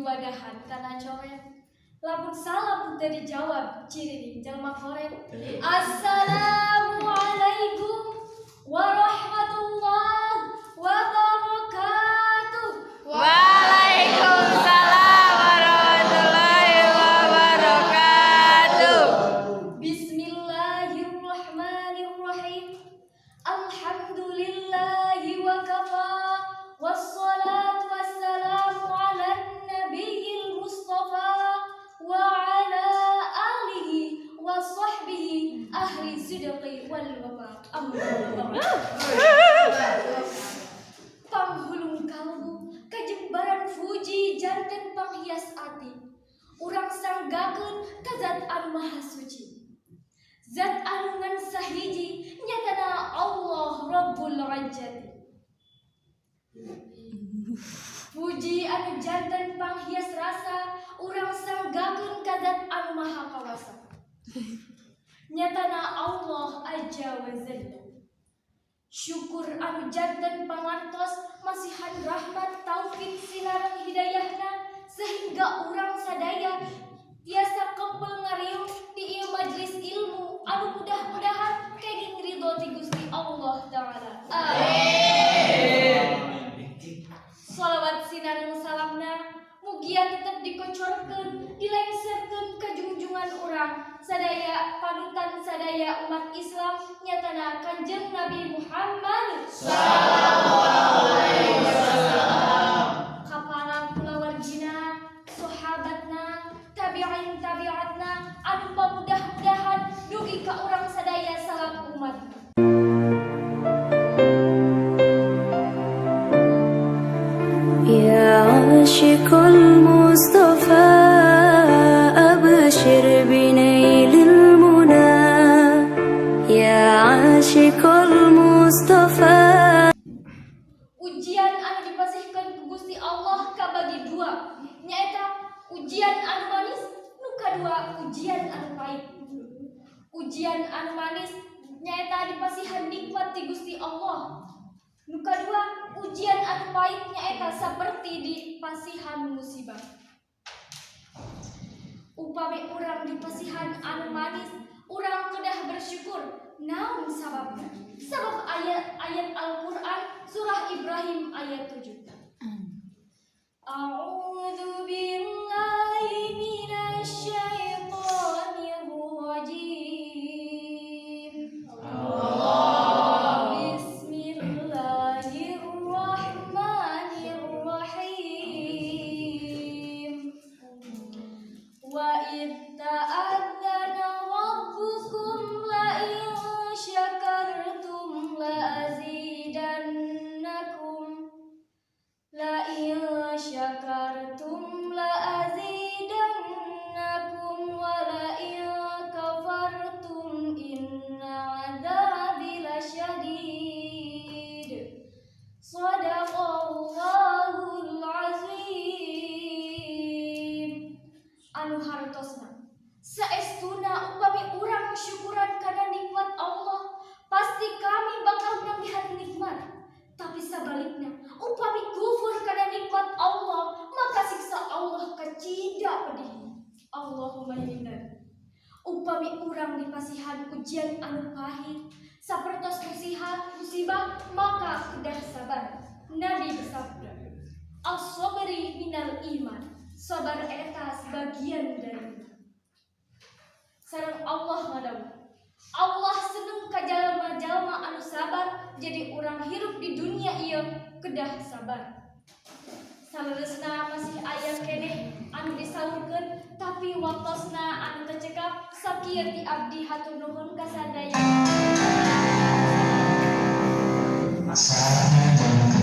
Diwadahan kana coret. Lamun salam teu dijawab cirining jalma koret. Assalamualaikum warahmatullahi wabarakatuh. Waalaikumsalam warahmatullahi wabarakatuh. Bismillahirrahmanirrahim. Alhamdulillahi wa kafa. Wassalatu wassalamu ala nabiyil mustafa wa ala alihi wa sahbihi ahli sidqi wal wafa. Amma ba'd. Panghulung kalbu kajembaran fuji janten panghias ati. Urang sanggakeun ka zat anu maha suci. Zat anu ngan sahiji nyatana Allah Rabbul Izzati. Puji anu janten panghias rasa urang sanggakeun ka zat anu maha kawasa. Nyatana Allah Azza wa Jalla. Syukur anu janten pangantos masihan rahmat taufik sinareng hidayahna sehingga urang sadaya tiasa kempel ngariung di ieu majelis ilmu anu mudah-mudahan kenging ridho ti Gusti Allah Ta'ala. Amin. Salawat sinareng salamna mugia tetep dikocorkeun, dilengserkeun ka junjungan urang sadaya panutan sadaya umat Islam nyatana Kanjeng Nabi Muhammad sallallahu alaihi wasallam. Ka para kulawargina, sahabatna, tabi'in tabi'atna anu pamudah-mudahan dugi ka urang sadaya salaku umat. يا عاشق المصطفى أبشر بنيل المنى يا عاشق المصطفى. Ujian anu dipasihkeun ku Gusti Allah kabagi dua, nyaeta ujian anu manis, nu kadua ujian anu pahit. Ujian anu manis nyaeta dipasihan nikmat ti Gusti Allah. Nu kadua ujian anu pahit nyaeta saperti dipasihan musibah. Upami urang dipasihan anu manis, urang kedah bersyukur. Naon sababna? Sabab ayat-ayat Al-Qur'an surah Ibrahim ayat 7. A'udzu billahi minasyaitonir rajim. Bismillahirrahmanirrahim. Wa id ta'adzana rabbukum la in syakartum la azidannakum la in syakartum la azidannakum wa la in kafartum inna adzabi lasyadid. Shadaqallahul azim. Anu hartosna saestuna upami urang syukuran kana nikmat Allah, pasti kami bakal nambihan nikmat. Tapi sabalikna, upami kufur kana nikmat Allah, maka siksa Allah kacida pedih. Allahumma inna. Upami urang dipasihan ujian anu pahit, sapertos musibah, maka kedah sabar. Nabi bersabda, as-sabri minal iman. Sabar eta sebagian dari iman. Sareng Allah ngadawuh, Allah seneng ka jalma-jalma anu sabar, jadi urang hirup di dunia ieu kedah sabar. Saleresna masih aya keneh anu disaurkeun, tapi waktosna anu teu cekap. Sakieu ti abdi, hatur nuhun ka sadaya. Assalamualaikum.